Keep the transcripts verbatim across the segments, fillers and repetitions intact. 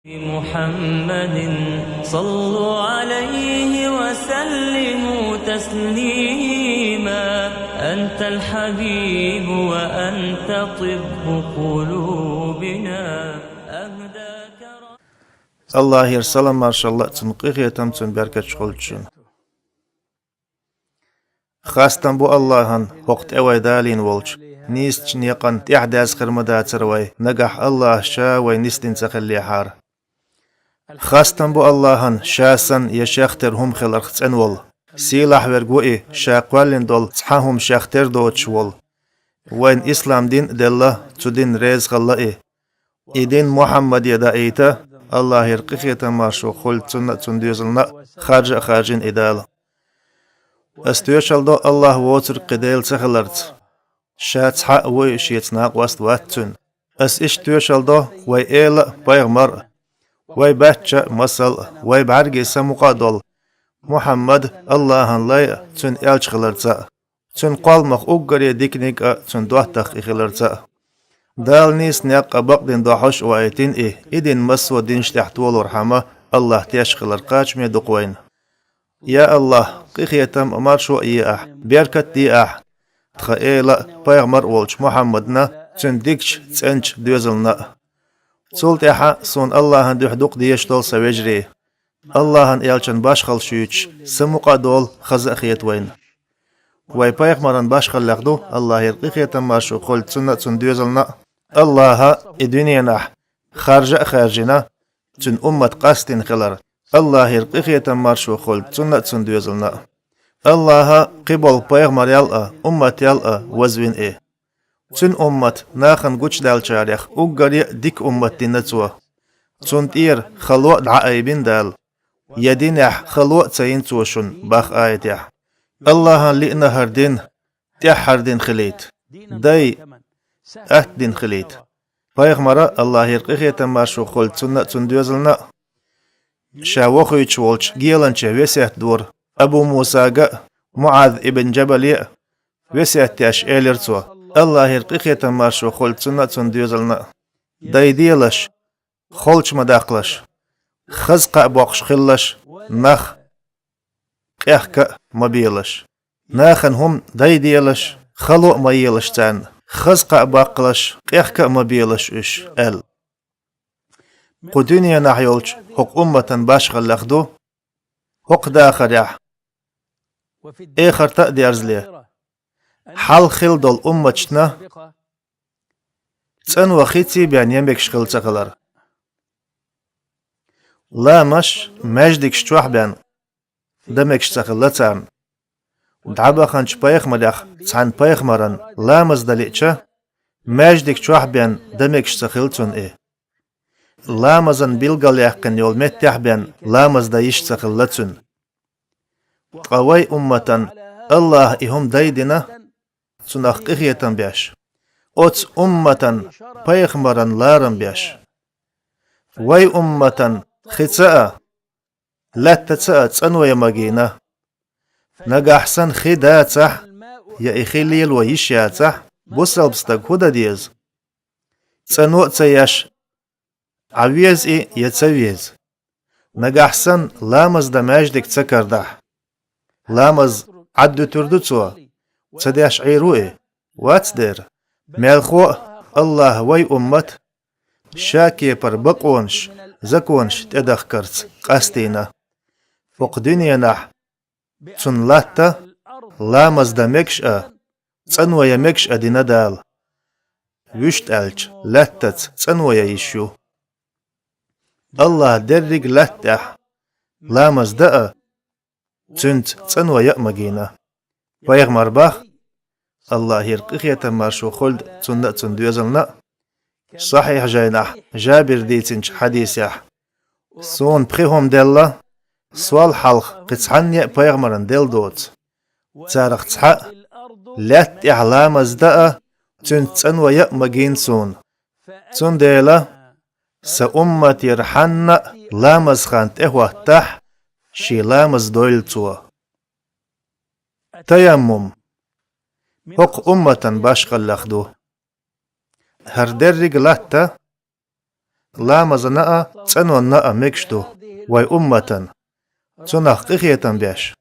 محمد، صلوا عليه وسلموا تسليما. أنت الحبيب وأنت طب قلوبنا. أهداك رب- Аллахьера салам-маршалла а, цун къинхетам, цун беркаташ хуьлда шуна. Хастам бу Аллахьан, хӀокху тӀе вай далийна волчу нийсачу некъан тӀаьхьа деза хир ма дацара вай, нагахь Аллахь Ша вай нисдина ца хиллехьара. Хастам бу Аллахьан, Ша санна я Шех тера хӀума хиларх цӀена волу. Сийлахь верг ву И, Ша кхоьллина долу цхьа а хӀума Шех тера доцуш волу. Вайна ислам дин а делла, цу динна реза хилла И. И дин Мухьаммаде даийта, Аллахьера къинхетам-маршо хуьлда цунна а, цун доьзална а, харжа а харжина И Дала. Ас тоьшалла до Аллахь воцург кхин Дела ца хиларца. Ша цхьаъ а ву И, Шеца накъост вац Цуьнан. Ас иштта тоьшалла до вай эла а, пайхамар а, вай баьчча а, масал а, вай бӀаьргийн самукъа а долу Мухьаммад Аллахьан лай а, Цуьнан элча хиларца а. Цуьнан кхолламах уггаре диканиг а, цуьнан доттагӀа И хиларца а. Дала нийса некъ а, бакъдин дохьуш а ваийтина И, и дин массо а динаш тӀехь толорхьама, Аллахь теш хилар кхачаме ду-кх вайна. Я Аллахь, къинхетам а, маршо а е Ахь, беркат а де Ахь тхан эла а, пайхамар а волчу Мухьаммадна, цуьнан дикачу, цӀеначу доьзална а. Цул тӀаьхьа суна Аллахьан дуьхьа дукха дезаш долу сан вежарий. Аллахьан элчан башхалла шуьйцуш, самукъа а долу, хаза а хета вайна. Вай пайхамаран башхаллех ду, Аллахьера къинхетам-маршо хуьлда цунна а, цун доьзална а. Аллахьа и дуьненахь харжа а хаьржина, Цуьнан уммат къастийна хилар, Аллахьера къинхетам-маршо хуьлда цунна а, цун доьзална а. Аллахьа кхиболу пайхамарел а, уммател а вазвина И. Цуьнан уммат нахана гучудаьллачарех уггаре а дика уммат дина Цо. Цунна тӀера хало а дӀа айбина Дала. Я динехь хало а ца йина Цо шуна, боху аятехь. Аллахьан лиъна хӀара дин тӀаьххьара дин хилийта. Дай, атта дин хилийта. Пайхамара, Аллахьера къинхетам-маршо хуьлда цунна а, цун доьзална а, ша вохуьйтуш волчу геланче весет дора, Абу Мусага а, МуӀаз ибн Джабале а весет деш элира цо, Аллахьера къинхетам-маршо хуьлда цунна а, цун доьзална а: «Дайделаш, холчу ма даккхалаш, хаза кхаъ боккхуш хилалаш, нах къехка а ма белаш. Нахана хӀума дайделаш, хало а ма елаш царна, хаза кхаъ баккхалаш, къехка а ма белаш уьш», — аьлла. Кху дуьненахь йолчу хӀокху умматан башхаллех ду хӀокху дахарехь эхарта а дерзале, хьалха хилла долу умматашна цӀанво хиций бен я мегаш хилла ца хилар. Ламазаш маьждигаш чохь бен дан мегаш ца хилла царна. ДӀабаханчу пайхамарех цхьана пайхамаран ламаз дан лиъча, маьждиг чохь бен дан мегаш ца хилла цунна и. Ламазан билгалъяьккхина йолу меттехь бен ламаз дан йиш ца хилла цуьнан. Ткъа вай умматан Аллаха и хӀума дайдина, цунах къинхетам беш, оцу умматан пайхамаран ларам беш. Вай умматан хица а, лаьттаца а цӀано ян магийна. Нагахь санна хи дацахь, я и хи лело йиш яцахь, бусалба стаг хӀун дан деза? ЦӀано а ца еш, Ӏа веза и я ца веза. Нагахь санна ламаз дан маьждиг ца карадахь, ламаз Ӏад дуьтур ду цо, ца деш Ӏийр ву и? Вац дера. Мелхо а Аллаха вай уммат ша кепара бакъонаш, законаш тӀедахкарца къастийна. ХӀокху дуьненахь цунна латта ламаз дан мегаш а, цӀано ян мегаш а дина Дала. Вуьшта аьлча, лаьттаца цӀано ян йиш ю. Аллаха дерриг лаьтта тӀехь ламаз дан а, цуьнца цӀано ян а магийна. Пайхамар бах, Аллахера къинхетам маршо хуьлда цунна а, цунна доьзална а, сахьихь жайнахь Жабир дийцинчу хьадисехь: «Суна пхи хӀума делла, сол хьалха кхин цхьанне а пайхамаран делла доцу. Царах цхьаъ лаьтта тӀехь ламаз дан а, цуьнца цӀано ян а магийна суна. Цундела сан умматера хьанна а ламаз хан тӀехӀоттахь, шен ламаз дойла цо». Таяммум хӀокху умматан башхаллех ду. ХӀара дерриг латта ламазана а, цӀенонна а мегаш ду вай умматан, цунах къинхетам беш,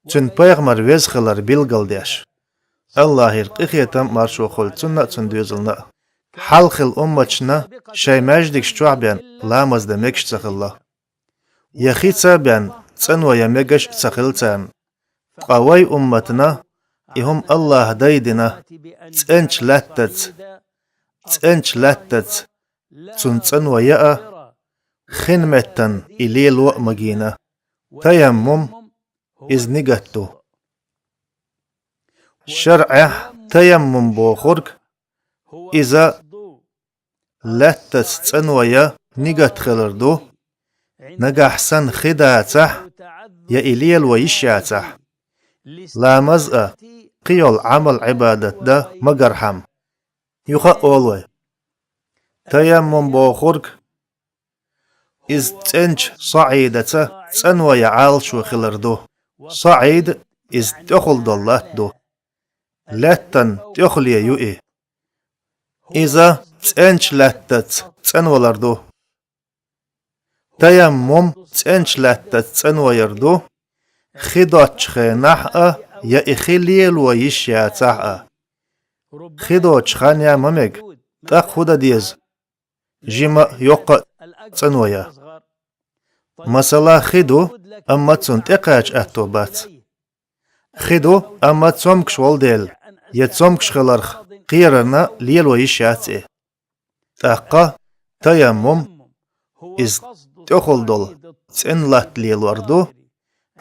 цуьнан пайхамар веза хилар билгалдеш. Аллахьера къинхетам а, маршо а хуьлда цунна а, цуьнан доьзална а. Хьалхалчу умматашна шайн маьждигаш чохь бен ламаз дан мегаш ца хилла. Я хи ца бен цӀано ян мегаш а ца хилла царна. Ткъа вай умматана и хӀума Аллахьа дайдина, цӀеначу лаьттаца, цӀеначу лаьттаца цунна цӀано ян а, хин меттана и лело а магийна. Таяммум иза нигат ду. ШарӀехь таяммум бохург иза лаьттаца цӀано ян нигат хилар ду, нагахь санна хи дацахь, я и лело йиш яцахь, ламаз а, кхин йолу Ӏамал-Ӏибадат дан магархьама. Юха а олу вай: таяммум бохург иза цӀеначу саӀидаца цӀано ян Ӏалашо хилар ду. СаӀид иза тӀехула долу латта ду. Лаьттан тӀехуле ю и. Иза цӀеначу лаьттаца цӀанвалар ду. Таяммум цӀеначу лаьттаца цӀанваяр ду, хи доцучу хенахь а, я и хи лело йиш яцахь а. Хи доцучу хан ян ма мега, тӀаккха хӀун дан деза? Жима а, йоккха а цӀано ян. Масала, хи ду, амма цунна тӀекхача аьтто бац. Хи ду, амма цомгуш волу дела, я цомгуш хиларх кхерарна лело йиш яц и. ТӀаккха таяммум, иза тӀехула долу цӀена латта лелор ду,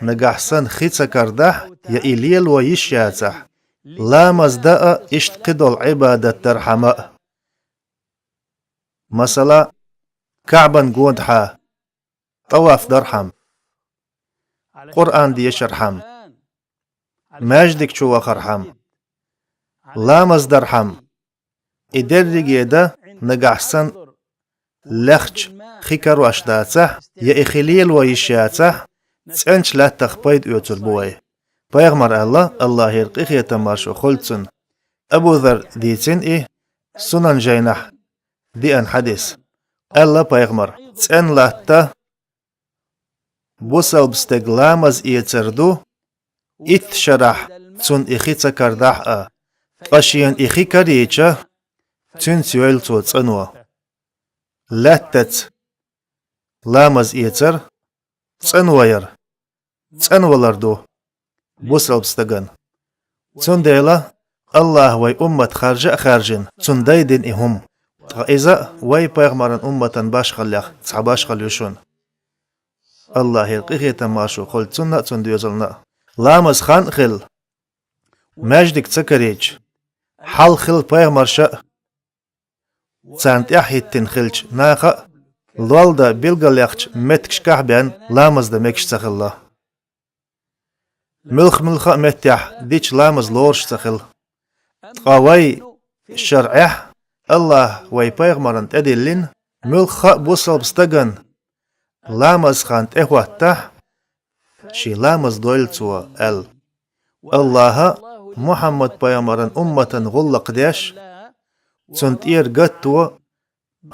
нагахь санна хи ца кардахь, я и лело йиш яцахь, ламаз дан а, иштта кхидолу Ӏибадат дархьама а. Масала, КаӀбан гондахьа тӀаваф дархьама, Къуръан дешархьама, маьждиг чу вахархьама, ламаз дархьама, и дерриге дан, нагахь санна лехча хи карош дацахь, я и хи лело йиш яцахь, цӀеначу лаьттах пайда оьцур бу вай. Пайхамар аьлла, Аллахьера къинхетам, маршо хуьлда цунна, Абу Зарра дийцина и, Сунан жайнахь деана хьадис. Аьлла пайхамар: цӀена латта бусалба стеган ламаз эцар ду, итт шарахь цунна и хи ца кардахь а, ткъа шена и хи карийча, цуьнца йойла цо цӀано. Лаьттаца ламаз эцар, цӀанваяр, цӀанвалар ду бусалба стагана. Цундела Аллахьа вай уммат харжа а хаьржина, цунна дайдина и хӀума. Ткъа иза а вай пайхамаран умматан башхаллех цхьа башхалла ю шуна. Аллахьера къинхетам, маршо хуьлда цунна а, цунна доьзална а. Ламаз хан а хилла, маьждиг ца карийча, хьалха хилла пайхамарша а, царна тӀаьхьахӀиттина хиллачу наха а лолла дан билгалъяхча меттигашкахь бен ламаз дан мегаш ца хилла. Муьлхха-муьлхха а меттехь дича ламаз лоруш ца хилла. Ткъа вай шарӀехь Аллахьа вай пайхамарна тӀедиллина, муьлхха а бусалба стагана ламаз хан тӀехӀоттахь, шен ламаз дойла цо аьлла. Аллахьа Мухьаммад-пайхамаран умматан гӀуллакх деш, цунна тӀера гатто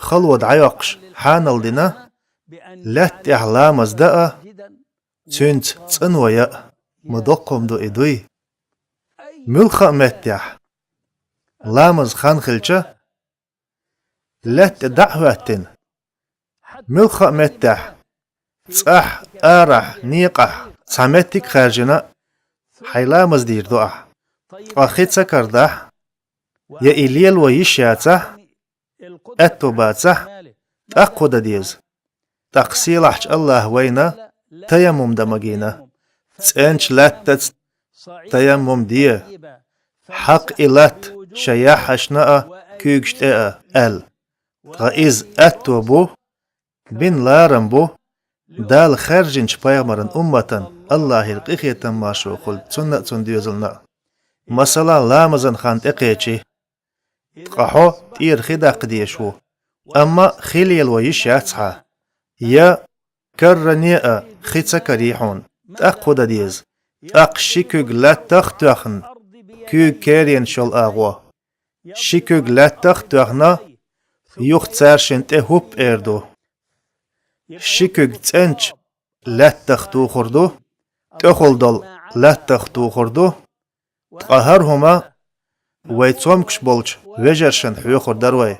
хало дӀайоккхуш хьанал дина, лаьтта тӀехь ламаз дан а, цуьнца цӀано ян а. Ма доккха хӀума ду и, дуй? Муьлхха а меттехь, ламаз хан хилча, лаьтта тӀе дӀа а хӀоьттина, муьлхха а меттехь, цӀахь, арахь, некъахь цхьа меттиг а хаьржина, хьайн ламаз дийр ду ахь. Ткъа хи ца кардахь, я и лело йиш яцахь, аьтто бацахь, тӀаккха хӀун дан деза? ТӀаккха сийлахьчу Аллахьа вайна таяммум дан магийна. ЦӀеначу лаьттаца таяммум де, хьакха и латта шайн яххьашна а, куьйгаш тӀе а, аьлла. Ткъа иза аьтто бу, бин ларам бу Дала хаьржинчу пайхамаран умматан, Аллахьера къинхетам, маршо хуьлда цунна а, цунна доьзална а. Масала, ламазан хан тӀекхечи, ткъа хьо тӀера хи даккха дезаш ву, амма хи лело йиш яц хьан, я карране а хи ца карий хьуна, тӀаккха хӀун дан деза? ТӀаккха ши куьг лаьттах а тоьхна, куьйга керенаш йолу агӀо, ши куьг лаьттах а тоьхна, юха цара шин тӀе хӀуппа эр ду. Ши куьг цӀеначу лаьттах тухур ду, тӀехула долу лаьттах тухур ду, ткъа хӀара хӀума вай цомгуш болчу вежаршна хьоьхур дара вай.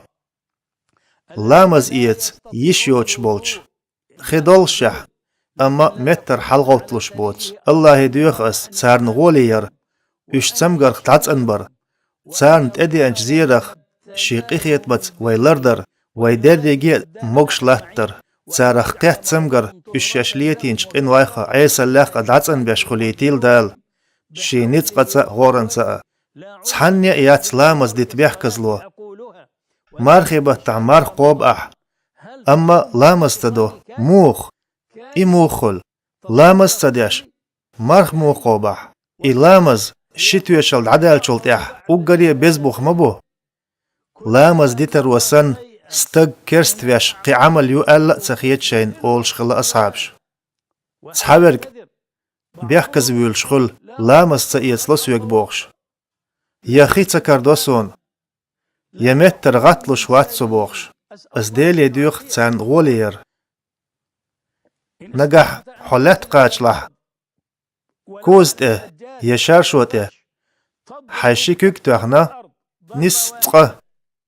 Ламаз эца йиш йоцуш болчу хи доллушехь, амма меттара хьалагӀовтталуш боцу. Аллахье доьху ас царна гӀоле яр, уьш цамгарх дӀацӀанбар, царна тӀедеанчу зерах шен къинхетамца вай лардар, вай дерриге а могуш латтар. Царах кхетта цамгар уьш шаьш летийначу къинойх а, Ӏесаллех а дӀацӀанбеш хуьлийтийла Дала, шен ницкъаца а, гӀоранца а. Цхьанне а яц ламаз дита бехказло. Мархи баттахь марха кхобу ахь, амма ламаз ца до, муха? И муха хуьлу? Ламаз ца деш, марха муха кхобу ахь? И ламаз ши тоьшалла дӀадаьллачул тӀаьхьа уггаре а беза бух ма бу. Ламаз дитаро санна, стаг керста веш кхин Ӏамал ю аьлла а ца хета шайна, олуш хилла асхьабаш. Цхьаверг бехказа вуьйлуш хуьлу, ламаз ца эцало соьга бохуш. Я хи ца карадо суна, я меттара гӀатталуш вац со бохуш. Ас Деле доьху царна гӀоле яр. Нагахь хьо лаьтта кхачалахь, коза тӀе я шаршо тӀе хьайн ши куьг а тоьхна, нисса цкъа,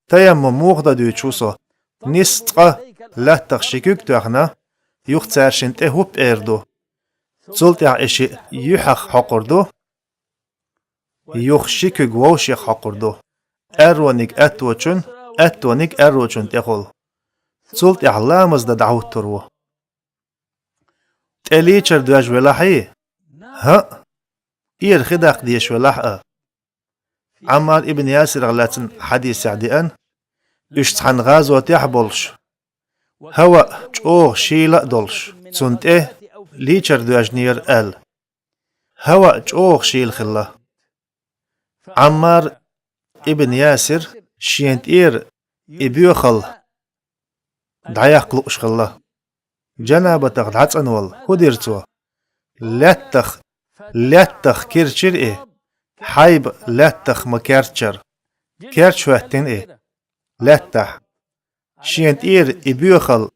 таяммум муха дан дуьйцуш ву со, нисса цкъа лаьттах ши куьг а тоьхна, юха цара шин тӀе хӀуппа эр ду. Цул тӀаьхьа и шиъ юьхьах хьокхур ду, юха ши куьг вовшех хьокхур ду, аьррониг аьтточун, аьттониг аьррочун тӀехула. Цул тӀаьхьа ламаз дан дӀахӀуттур ву. ТӀе лийчар доьжна велахьий? ХӀаъ. Ира хи даккха дезаш велахь а. Ӏаммар ибн Ясирах лаьцна хьадисехь деана, уьш цхьана гӀазотехь а болуш, хӀаваъ чӀогӀа шийла а долуш, цунна тӀе лийчар доьжнера аьлла. ХӀаваъ чӀогӀа шийла хилла. Ӏаммар ибн Ясир шена тӀера и боьхалла дӀаяккха лууш хилла. Джанабатах дӀацӀанвала, хӀун дира цо? Лаьттах, лаьттах кирчира и, хьайба лаьттах ма керчара. Керч хӀоьттина и лаьттахь. Шена тӀера и боьхалла,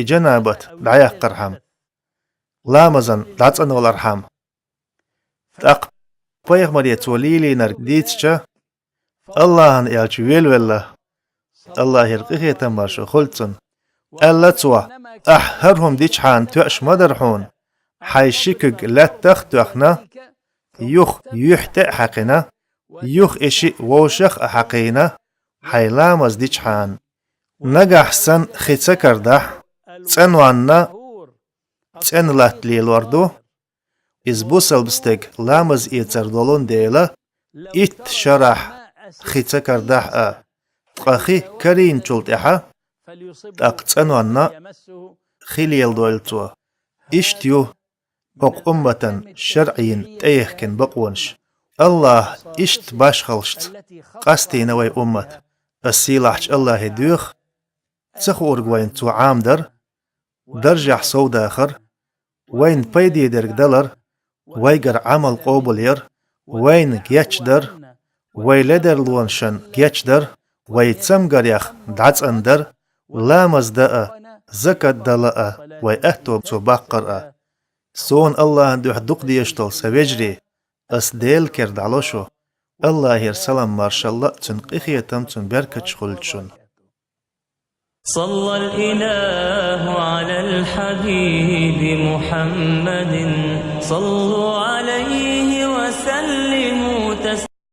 и джанабат дӀаяккхархьама, ламазан дӀацӀанвалархьама. ТӀаккха пайхамаре цо лелийнарг дийцича, Аллахьан элча велавелла, Аллахьера къинхетам маршо хуьлда цунна, аьлла цо: «Ахь хӀара хӀума дичхьана тоьаш ма дара хьуна, хьайн ши куьг лаьттах а тоьхна, юха юьхь тӀе а хьаькхина, юха и шиъ вовшах а хьакхийна, хьайн ламаз дичхьана. Нагахь санна хи ца карадахь, цӀенонна цӀена латта лелор ду, иза бусалба стеган ламаз эцар долун дела, итт шарахь хи ца карадахь а, ткъа хи карийначул тӀаьхьа, тӀаккха цӀенонна хи леладойла цо». Иштта ю хӀокху умматан шарӀийн тӀеяхкина бакъонаш. Аллахьа иштта башхаллашца къастийна вай уммат. Ас сийлахьчу Аллахье доьху, ца хуург вайна цо Ӏамадар, даржехь совдахар, вайна пайде дерг далар, вайгара Ӏамал къобалъяр, вайна гечдар, вай ледарлонашна гечдар, вай цамгарех дӀацӀандар, ламаз дан а, закат дала а, вай аьтто цо баккхар а. Суна Аллахьан дуьхьа дукха дезаш долу сан вежарий, ас Делан кара дӀало шу. Аллахьера салам-маршалла а, цуьнан къинхетам, цуьнан беркаташ хуьлда шуна. صلى الإله على الحبيب محمد. صلوا عليه وسلموا